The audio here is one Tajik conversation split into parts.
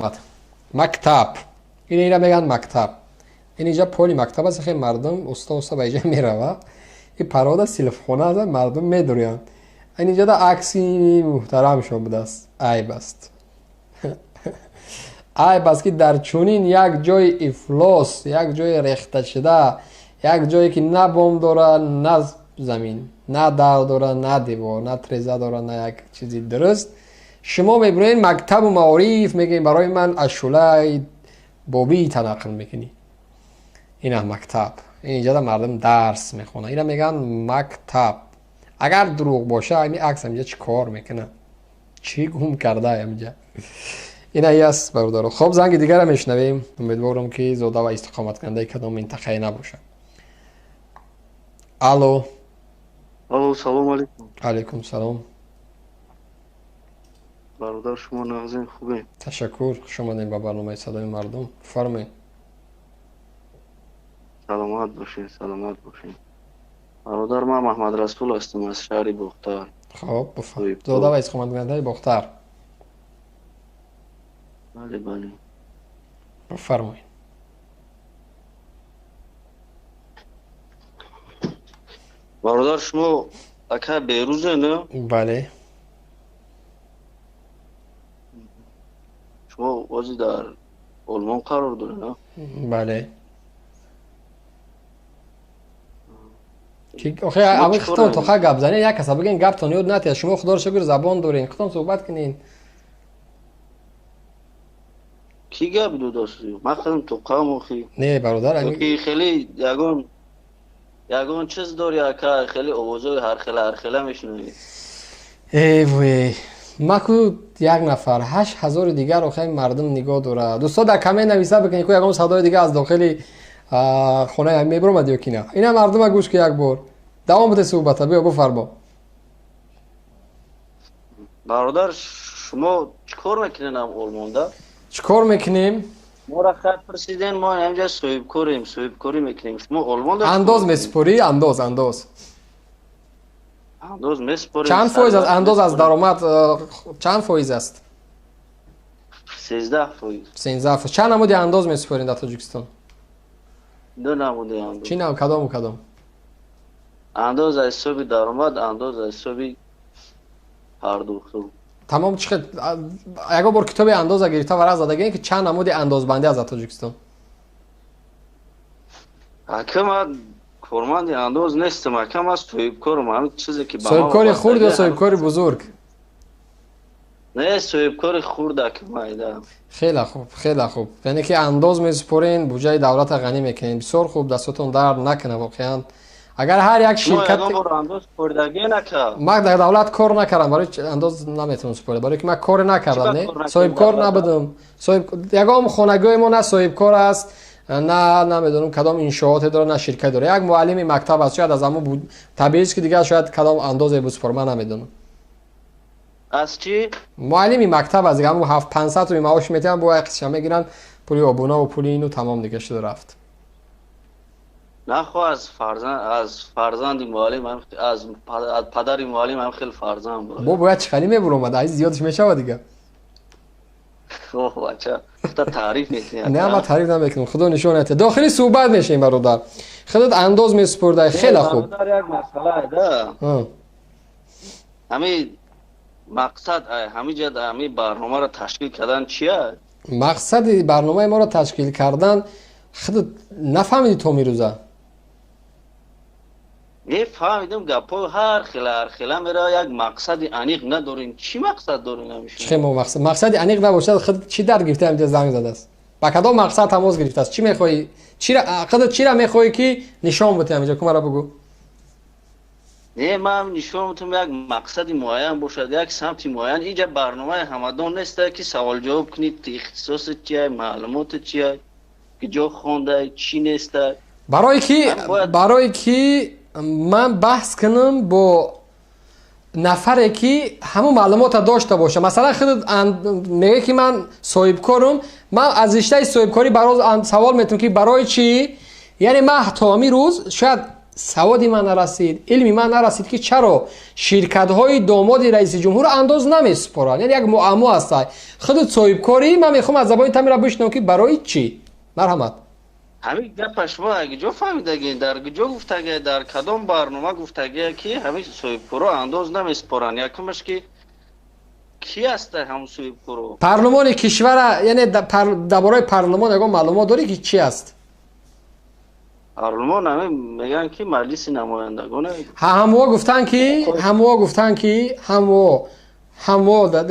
Омад мактаб. Ина мегӯянд мактаб. Ин инҷа поли мактаб аст, хеле мардум уста уста ба инҷа мерава. Ин парода силфхона аст, мардум медурянд. Ин инҷа акси муҳтарамшон будааст. Айб аст, айб аст, ки дар чунин як ҷои ифлос, як ҷои рехташуда, як ҷое ки на бом дорад, на замин, на дар дорад, на девор, на треза дорад, на як чизи дуруст, шумо мебироед, мактабу маориф мегӯед, барои ман ашулаи бобии танақл мекунӣ. Ина мактаб, ин инҷа мардум дарс мехонад, ина мегӯянд мактаб. Агар дурӯғ боша, ами акс инҷа чӣ кор мекунад, чӣ гум карда инҷа? Ина аст, бародаро. Хоб, занги дигара мешунавем. Умедворам, ки зода ва истиқоматкунандаи кадом минтақае набошад. Алло. Алло, салому алейкум. Алейкум салом. Бародар, шумо нағзем, хубем? Ташаккур, хуш омадем ба барномаи «Садои мардум», фармоед. Саломат бошед, саломат бошед, бародар. Ман Маҳмадрасул ҳастам аз шаҳри Бохтар. Хоб, зода ва истиқоматкунандаи Бохтар. Бале, бале. Бифармоед. Бародар, шумо ака Берӯзе, не? Бале. Шумо ози дар Олмон қарор доред, на? Бале. Охе, ами хитон тоха гап занед, як каса бигӯен, гаптон ёд натиҳад. Шумо, худоро шукр, забон дорен, хитон суҳбат кунен. Кӣ гап додааст? Ман худам тоқам охи. Не, бародар. Ки хеле ягон чиз дори, ака, хеле овозҳои ҳархела ҳархела мешунавӣ. Э вой, маку як нафар 8000 дигар охе мардум нигоҳ дорад. Дӯсто, дар коммент нависа бикунед, ку ягон садои дигар аз дохили хонаи мебиромад ё ки на. Ина мардума гӯш ки як бор давом биде суҳбата. Биё, бифармо. Бародар, шумо чӣ кор мекунед ам Олмонда? Чӣ кор мекунем? Моро хай пурсиден, мо инҷа соҳибкорем, соҳибкорӣ мекунем. Шумо Олмонда? Андоз месупорӣ? Андоз, андоз? Андоз месупорем. Чанд фоиз аз андоз аз даромад, чанд фоиз аст? 13%. 13%. Чанд намуди андоз месупорем дар Тоҷикистон? Ду намуди андоз. Чӣ нам, кадому кадом? Андоз аз ҳисоби даромад, андоз аз ҳисоби пардохту. Тамом. Чӣ, ягон бор китоби андоза гирифта, варақ задагем, ки чанд намуди андозбандӣ аст дар Тоҷикистон? Ака, ман корманди андоз нестам, ака, ман соҳибкорам. Ҳамин чизе ки Соҳибкори хурд ё соҳибкори бузург? Не, соҳибкори хурд, ака, майда. Хеле хуб, хеле хуб. Яъне ки андоз месупорен, буҷаи давлата ғанӣ мекунед. Бисёр хуб, дастотон дард накунад. Воқеан, агар ҳар як ширкат Ман дар давлат кор накардам, барои андоз наметавонам супорид, барое ки ман коре накардам. Не, соҳибкор набудам. Ягон хонагои мо на соҳибкор аст, на намедонам кадом иншооте дорад, на ширкат дорад. Як муаллими мактаб аст, шояд аз ҳамон табиист, ки дигар шояд кадом андозе бисупор, ман намедонам. Аз чӣ? Муаллими мактаб аст, ҳамн ҳафт пансад суми маош метиҳанд, бо як қисша мегиранд, пули обунаву пули ину, тамом, дига шуду рафт. Нахо, аз фарзанди муаллим, аз падари муаллим ҳам хеле фарзанд. Бо бояд чӣ хали мебуромад, аз зиёдаш мешавад дига. Бача, таъриф мекунӣ. Не, ман таъриф намекунам, худо нишон ятия. Дохили суҳбат мешавем, бародар. Худат андоз месупурдай, хеле хуб. Як масъала да, ҳамин мақсад, ҳамин ҷа ҳамин барномаро ташкил кардан чия? Мақсади барномаи моро ташкил кардан худат нафаҳмидӣ то мирӯза? Не, фаҳмидам, гапҳо ҳар хела ҳар хела мерава, як мақсади аниқ надорем. Чӣ мақсад дорем? Чӣ мо мақсад, мақсади аниқ набошад, худ чӣ дар гирифта инҷа занг задааст? Ба кадом мақсад тамос гирифтааст? Чӣ мехоҳӣ? Чира худат чира мехоҳӣ, ки нишон бутиам инҷа? Кумара бугӯ. Не, ман нишон бутам, як мақсади муайян бошад, як самти муайян. Инҷа барномаи ҳамадон неста, ки савол-ҷавоб кунед, ихтисосат чия, маълумотат чия, ки ҷо хондай, чӣ неста. Барое ки ман баҳс кунам бо нафаре, ки ҳамон маълумота дошта боша. Масалан, худат мегӯе, ки ман соҳибкорум, ман аз риштаи соҳибкорӣ бароз савол метавонам, ки барои чӣ, яъне ман то ҳамин рӯз шояд Саводи ман нарасид, илми ман нарасид, ки чаро ширкатҳои домоди раиси ҷумҳур андоз намесупоранд. Яъне як муаммо аст. Худу соҳибкорӣ, ман мехоҳам аз забони тамира бишнавам, ки барои чӣ. Марҳамат. Ҳамин гапа шумо ҷо фаҳмидагӣ, дар куҷо гуфтагӣ, дар кадом барнома гуфтагӣ, ки ҳамин соҳибкоро андоз намесупоранд? Якумаш, ки ки аста ҳамун соҳибкоро? Парлумони кишвара, яъне дар бораи парлумон ягон маълумот дорӣ, ки чӣ аст? Парлумон ҳамин мегӯянд, ки Маҷлиси намояндагон. Ҳамво гуфтанд, ки ҳамво гуфтанд, ки ҳамво,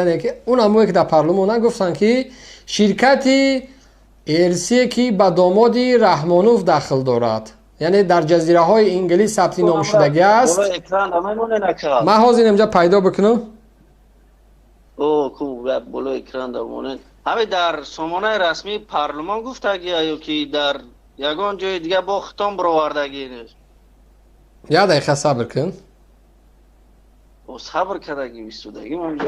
яъне ки он ҳамвое, ки дар парлумонанд, гуфтанд, ки ширкати эрсие, ки ба домоди Раҳмонов дахл дорад, яъне дар ҷазираҳои Инглис сабти номшудагӣ аст. Ман ҳозир инҷа пайдо бикунам. Боло экран дамонед. Ҳамин дар сомонаи расмии парлумон гуфтагия ё ки дар ягон ҷои дига бо хитом бировардагӣ? Як дақиқа сабр кун. Сабр кардагӣ, истодагӣ ман.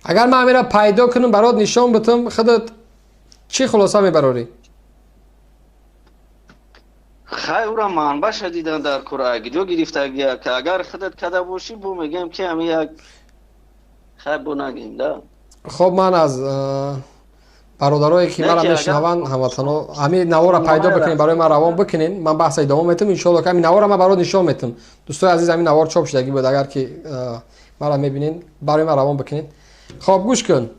Агар ман ҳамира пайдо кунам, барот нишон битам, худат чӣ хулоса мебарорӣ? Хай, ура манбаша дидан дар кора, ҷо гирифтагия, ки агар худат када бошӣ, бо мегӯям, ки ҳами як хай, бо нагем да. Хоб, ман аз бародарое, ки мара мешунаванд, ҳамватано, ҳамин навора пайдо бикунед, барои ман равон бикунед, ман баҳса идома метам, иншоалло, ки ҳамин навора ман барот нишон метам. Дӯстои азиз, ҳамин навор чоп шудагӣ буд, агар ки мара мебинед, барои ман равон бикунед. Хоб, гӯш кун.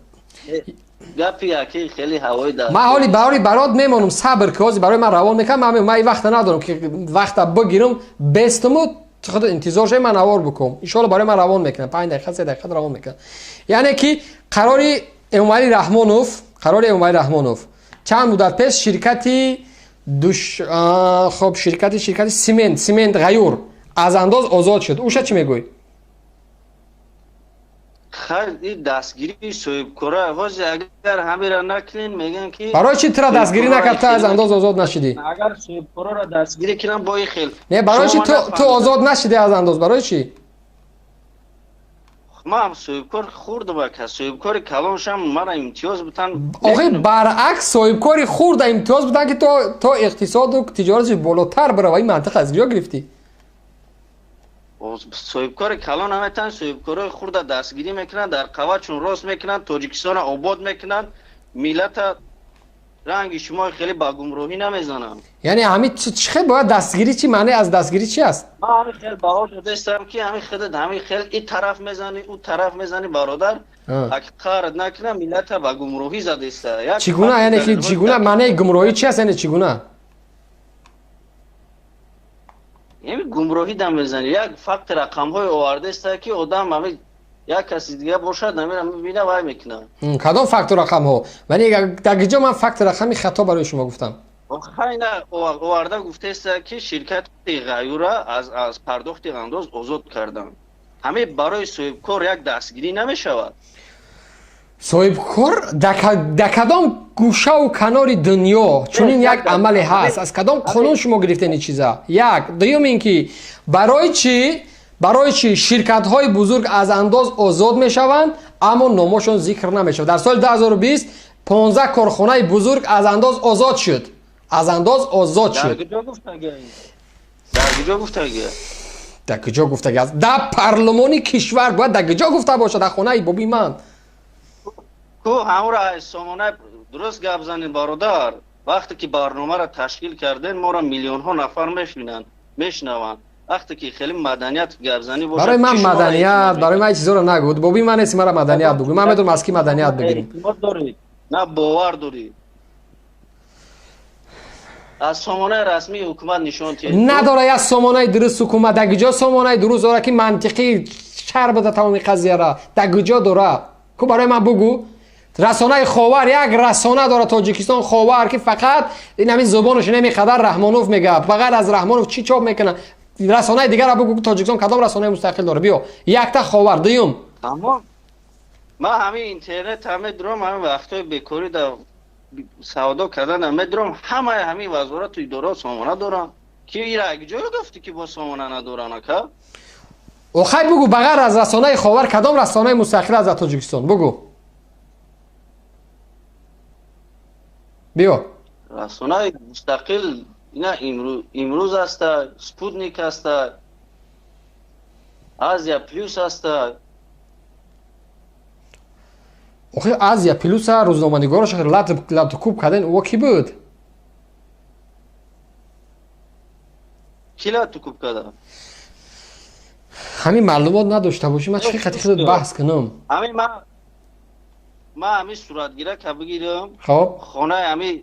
Гапи яки хеле ҳавои дар. Ман ҳоли баҳори барот мемонам, сабр ки ҳозир барои ман равон мекунам. Ман вақта надорам, ки вақта бигирам, бестуму худ интизор шавем, ман навор бикунам. Иншоалло, барои ман равон мекунам, 5 дақиқа, 3 дақиқа равон мекунам. Яъне ки қарори Эмомалӣ Раҳмонов, қарори Эмомалӣ Раҳмонов чанд муддат пеш ширкати душ, хоб, ширкати симент Ғаюр аз андоз озод шуд. Уша чӣ мегӯй? Хай, дастгирии соҳибкора ҳозир агар ҳамира накунен, мегӯян, ки Барои чӣ тура дастгирӣ накард, ту аз андоз озод нашидӣ? Агар соҳибкороро дастгирӣ кунам, бо хел. Не, барои чӣ ту озод нашидӣ аз андоз, барои чӣ? Ман соҳибкор хурдам, ака, соҳибкори калоншам мара имтиёз бутан. Охи, баръакс, соҳибкори хурда имтиёз бутан, ки то иқтисоду тиҷоратиш болотар бирава. Ин мантиқ аз куҷо гирифтӣ? Соҳибкори калон наметан, соҳибкорои хурда дастгирӣ мекунанд, дар қаватшон рост мекунанд, Тоҷикистона обод мекунанд, миллата ранги шумо хеле ба гумроҳӣ намезананд. Яъне ҳамин чӣ хел бояд дастгирӣ, чӣ маъне аз дастгирӣ чи аст? Ман ҳамин хел баҳо додастам, ки ҳамин худат ҳамин хел и тараф мезанӣ, ӯ тараф мезанӣ, бародар, аки қард накунам, миллата ба гумроҳӣ задаиста. Чӣ гуна, яъне ки чӣ гуна, маънеи гумроҳӣ чи аст, яъне чӣ гуна? Яъне гумроҳӣ дам мезанӣ, як факти рақамҳое овардаиста, ки одам ҳамин як каси дига бошад, намера мебина, вай мекунад. Кадом факту рақамҳо? Вале дар куҷо ман факти рақами хато барои шумо гуфтам? Хайна, оварда гуфтаиста, ки ширкати Ғаюра аз пардохти андоз озод карданд. Ҳамин барои соҳибкор як дастгирӣ намешавад? Соҳибкор дар кадом гӯшаву канори дунё чунин як амале ҳаст? Аз кадом қонун шумо гирифтен ин чиза? Як дуюм, ин ки барои чӣ ширкатҳои бузург аз андоз озод мешаванд, аммо номошон зикр намешавад? Дар соли 2020 15 корхонаи бузург аз андоз озод шуд, аз андоз озод шуд. Дар куҷо гуфтагӣ? Дар куҷо гуфтагӣ аст? Дар парлумони кишвар бояд дар куҷо гуфта бошад, дар хонаи боби ман. Ку, ҳамура сомона дуруст гап занед, бародар. Вақте ки барномаро ташкил кардем, моро миллионҳо нафар мешинанд, мешунаванд. Вақте ки хеле маданият гапзанӣ бошад. Барои ман маданият, барои ман чизоро нагӯ. Боби ман нест, мара маданият бугӯ. Ман медонам, аз ки маданият бигирем. На бовар дорӣ, аз сомонаи расмии ҳукумат нишон. Надора як сомонаи дуруст ҳукумат. Дар куҷо сомонаи дуруст дора, ки мантиқӣ шарҳ бада тамоми қазияра? Дар куҷо дора, ку, барои ман бугӯ. Расонаи Ховар, як расона дора Тоҷикистон, Ховар, ки фақат ин ҳамин зубонаш намеқадар Раҳмонов мега. Ба ғайр аз Раҳмонов чӣ чоп мекунад? Расонаи дигара бугӯ, Тоҷикистон кадом расонаи мустақил дора? Биё, якта Ховар. Дуюм. Ман ҳамин интернет ҳаме дурам, ҳамин вақтҳои бекорӣ да савдо кардан медурам. Ҳамаи ҳамин вазорату идораҳо сомона доранд, ки ира ҷое гуфтӣ, ки бо сомона надоранд, ака? Охай, бугӯ, ба ғайр аз расонаи Ховар кадом расонаи мустақил аст дар Тоҷикистон, бугӯ. Биё. Расонаи мустақил ина имрӯз аста, Спутник аста, Азия Плюс аста. Охи Азия Плюса рӯзноманигорош латукуб карден, ӯ кӣ буд? Кӣ латукуб карда? Ҳамин маълумот надошта бошӣ, ман чӣ қати худат баҳс кунам? Ҳамин ман ҳамин суратгирака бигирам. Хоб. Хонаи ҳамин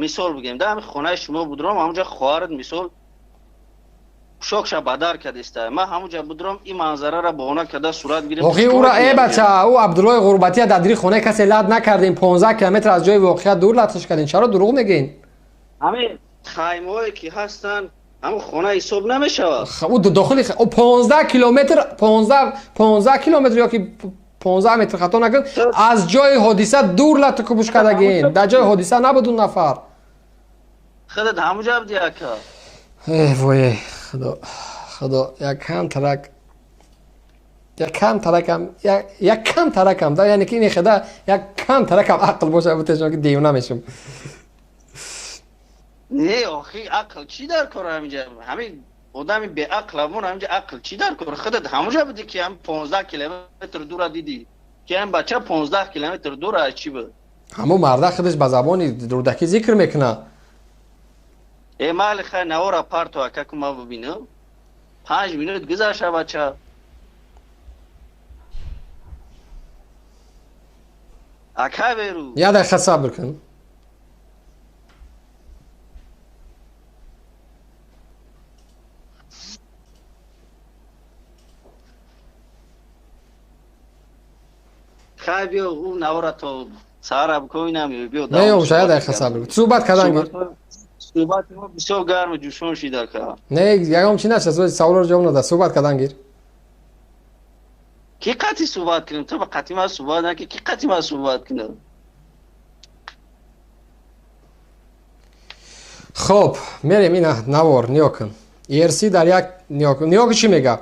мисол бигирем, да ҳамин хонаи шумо будром, ҳамунҷа хоҳарат мисол пӯшокша бадар кардиста. Ман ҳамунҷа будром, ин манзарара баҳона карда сурат гирифт. Охи ӯра э бача, ӯ Абдуллои Ғурбатия дар дири хонаи касе лат накардем, 15 километр аз ҷои воқеа дур латш кардем. Чаро дурӯғ мегӯед? Ҳамин хаймаҳое ки ҳастанд, ҳамун хона ҳисоб намешавад. Ӯ дохили 15 километр, 15 километр ё ки 15 метр хато накун, аз ҷои ҳодиса дур латукубуш кардагин. Дар ҷои ҳодиса набуд он нафар. Худат ҳамунҷа будӣ ака. Э вой, худо, худо, якам таракам, да, яъне ки ин хеда якам таракам ақл боша, бутешон ки девона мешум. Не, охи ақл чӣ дар кор ҳаминҷа? Ҳамин одами беақл ҳамон ҳаминҷа ақл чӣ дар кор? Худат ҳамунҷа будӣ ки ҳам 15 километр дура дидӣ, ки ҳам бача 15 километр дура аз чӣ буд? Ҳамон марда худаш ба забони рӯдакӣ зикр мекунад. Э майли, хай навора парту ака ку ман бибинам. 5 минут гузашта бача. Ака беру. Я дақиқа сабр кун. Хай биё ӯ навора то саҳара бикунам, биё. Не, шояд дақиқа сабр кун. Суҳбат кардан гир. Суҳбати мо бисёр гарму ҷӯшон шид ака. Не, ягон чи нашад, саволро ҷавоб надад. Суҳбат кардан гир. Ки қатъи суҳбат кунем? Ту ба қатъи ман суҳбат накӣ, ки қатъи ман суҳбат кунам? Хоб, мерем ина навор, ниё кун. ERC дар як ниё кун. Ниё кун чӣ мега?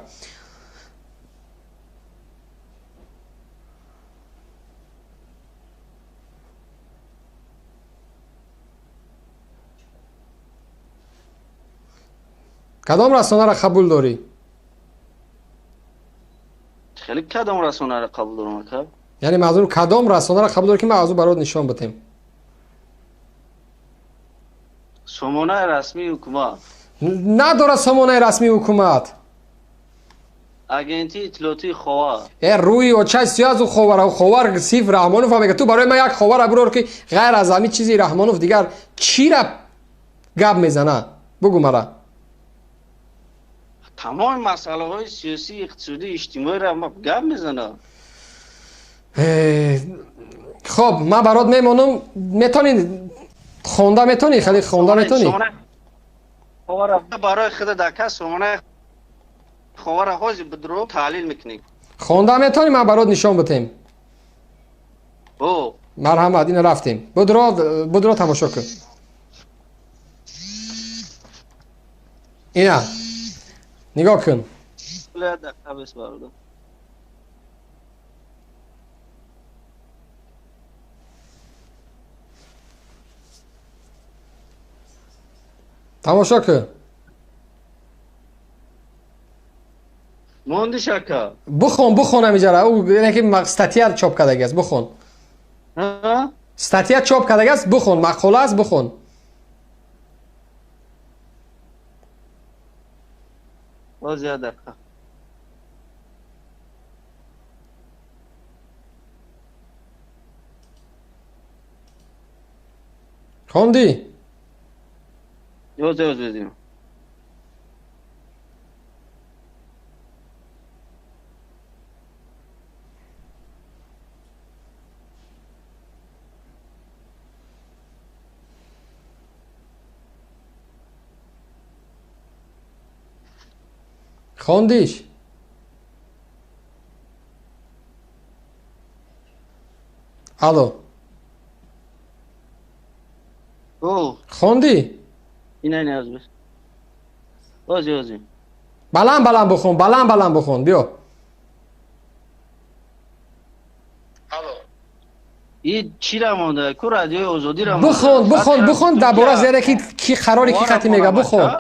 Кадом расонаро қабул дорӣ? Хеле кадом расонаро қабул дорам ака? Яъне манзур кадом расонаро қабул дорӣ ки ман аз ӯ барот нишон бидем? Сомонаи расмии ҳукумат. Надорад сомонаи расмии ҳукумат. Агентии иттилоотии Ховар. Э рӯи очаи сиёҳ аз ӯ Ховар, Ховар Сиф Раҳмонов мега. Ту барои ман як ховара бурор ки ғайр аз ҳамин чизи Раҳмонов дигар чира гап мезана? Бугӯ мара. Тамоми масъалаҳои сиёсӣ, иқтисодӣ, иҷтимоиро гап мезанад. Хоб, ман барот мемонам. Метонӣ хонда метонӣ? Хеле хонда метонӣ? Барои худат ака сомонаи Ховара ҳозир бидро таҳлил мекунем. Хонда метонӣ? Ман барот нишон бидем. О. Марҳамат, ина рафтем. Будро тамошо кун. Ина. Нигоҳ кун. Тамошо кун. Мондиш ака. Бихон, бихон ҳамиҷара. Ӯ яъне ки статья чоп кардаги аст, бихон. Статья чоп кардаги аст, бихон, мақола аст, бихон. Боз як дақиқа. Хондӣ? Ёз, ёз, ёз. Хондиш? Алло. О. Хондӣ? Ина ина ёз бис. Ози, ози. Баланд баланд бихон, баланд баланд бихон, биё. Алло. И чира монда? Ку Радиои Озодӣ ра монда. Бихон, бихон, бихон, дар бора зере ки ки қарори ки хати мега, бихон.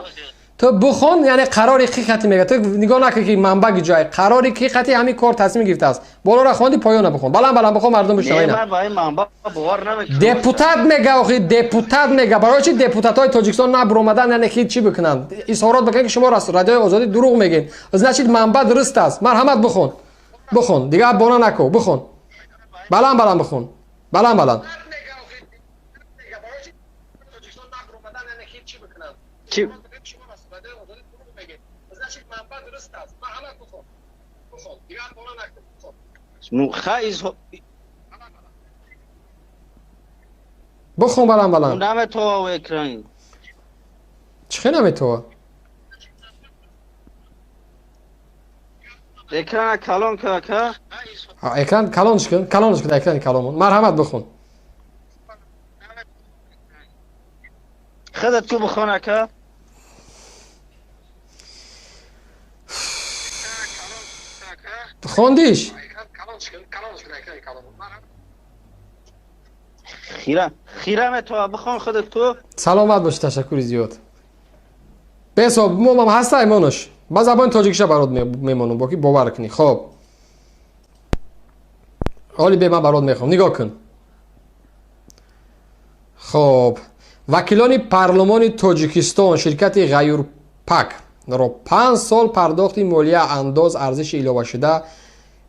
Ту бихон, яъне қарори ки хати мега. Ту нигоҳ накун ки манбаъ ҷой. Қарори ки хати ҳамин кор тасмим гирифтааст. Болоро хонди, поёна бихон. Баланд баланд бихон, мардум бишнава ина. Не, ман ба ин манбаъ бовар намекунам. Депутат мега, охи депутат мега. Барои чи депутатҳои Тоҷикистон набуромадан, яъне ки чӣ бикунанд? Изҳорот бикунанд ки шумо Радиои Озодӣ дурӯғ мегӯед. Значит, манбаъ дуруст аст. Марҳамат, бихон. Бихон. Дигар бона наку, бихон. Баланд баланд бихон. Баланд баланд. Чи? Бихон баланд баланд. Наметова экран. Чӣ хел наметова? Экрана калон ка. Экран калонш кун, калонш кун, экрани калон. Марҳамат, бихон. Худат ту бихон, ака. Хондиш? Хира, хира метова, бихон худат ту. Саломат бош, ташаккури зиёд. Бесоб, момам ҳастай монуш. Ба забони тоҷикиша барот мемонам, бо ки бовар кунӣ. Хоб. Ҳоли бе ман барот мехоҳам. Нигоҳ кун. Хоб. Вакилони парлумони Тоҷикистон ширкати Ғаюрпак ро 5 сол пардохти молия, андоз, арзиши иловашуда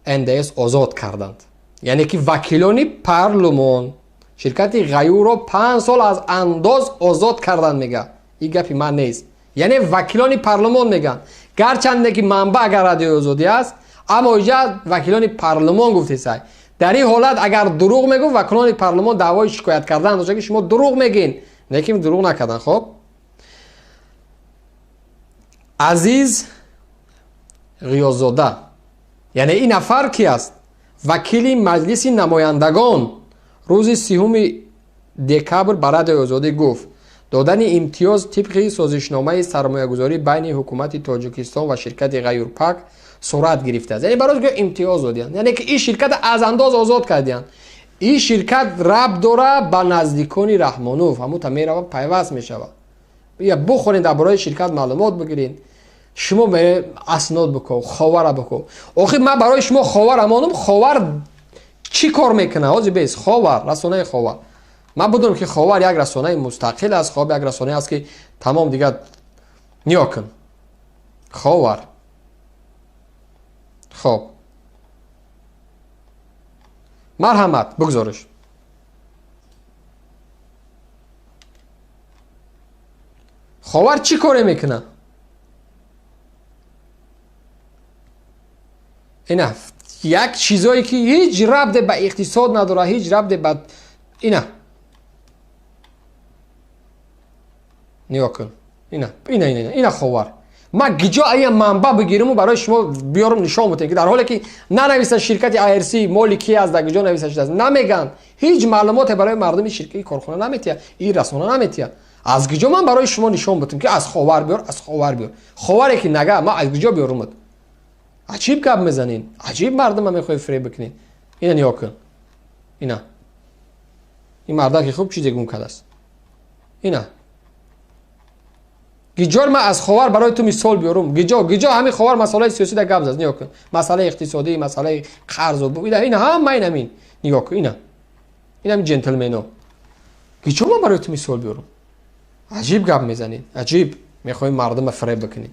НДС озод карданд. Яъне ки вакилони парлумон ширкати Ғаюрро 5 сол аз андоз озод карданд, мега. Ин гапи ман нест. Яъне вакилони парлумон мегӯянд. Гарчанде ки манбаъ агар Радиои Озодӣ аст, аммо иҷа вакилони парлумон гуфтесай. Дар ин ҳолат агар дурӯғ мегуфт, вакилони парлумон даъвои шикоят кардан дошта ки шумо дурӯғ мегӯед. Лекин дурӯғ накарданд. Хоб. Азиз Ғиёззода. Яъне ин нафар ки аст? Вакили Маҷлиси намояндагон рӯзи 30 декабр ба Радиои Озодӣ гуфт: додани имтиёз тибқи созишномаи сармоягузорӣ байни ҳукумати Тоҷикистон ва ширкати Ғаюрпак сурат гирифтааст. Яъне барои гӯё имтиёз додиянд. Яъне ки ин ширкат аз андоз озод кардиянд. Ин ширкат рабт дора ба наздикони Раҳмонов, ҳамута мерава пайваст мешавад. Я бухонед, дар бораи ширкат маълумот бигиред. Шумо аснод биков, ховара биков. Охир ман барои шумо ховар амонам, ховар чӣ кор мекунад? Ҳозир бес, ховар, расонаи ховар. Ман будам ки ховар як расонаи мустақил аст, хоб як расонае аст ки тамом дигар нигоҳ кун. Ховар. Хоб. Марҳамат, бигзориш. Ховар чӣ коре мекунад? Ина як чизое ки ҳеҷ рабте ба иқтисод надорад, ҳеҷ рабте ба ина. Нигоҳ кун. Ина, ина, ина, ина ховар. Ман гиҷо ая манбаъ бигириму барои шумо биёрам нишон бутем ки дар ҳоле ки нанависа ширкати IRC моли ки аст, дар гиҷо нависа шудааст, намегӯянд. Ҳеҷ маълумоте барои мардуми ширкати корхона наметиҳад, ин расона наметиҳад. Аз гиҷо ман барои шумо нишон бутем ки аз ховар биёр, аз ховар биёр. Ховаре ки нага, ман аз гиҷо биёрумад. Аҷиб гап мезанин, аҷиб мардума мехоҳед фиреб бикунед. Ина нигоҳ кун. Ина. Ин мардаки хуб чизе гум кардааст. Ина. Гиҷор ман аз ховар барои ту мисол биёрум. Гиҷо, гиҷо ҳамин ховар масъалаи сиёсӣ дар гап зад. Нигоҳ кун. Масъалаи иқтисодӣ, масъалаи қарзу ина, ина ҳама ин ҳамин. Нигоҳ кун, ина. Ин ҳамин ҷентлмено. Гиҷо ман барои ту мисол биёрум. Аҷиб гап мезанед. Аҷиб. Мехоҳед мардума фиреб бикунед.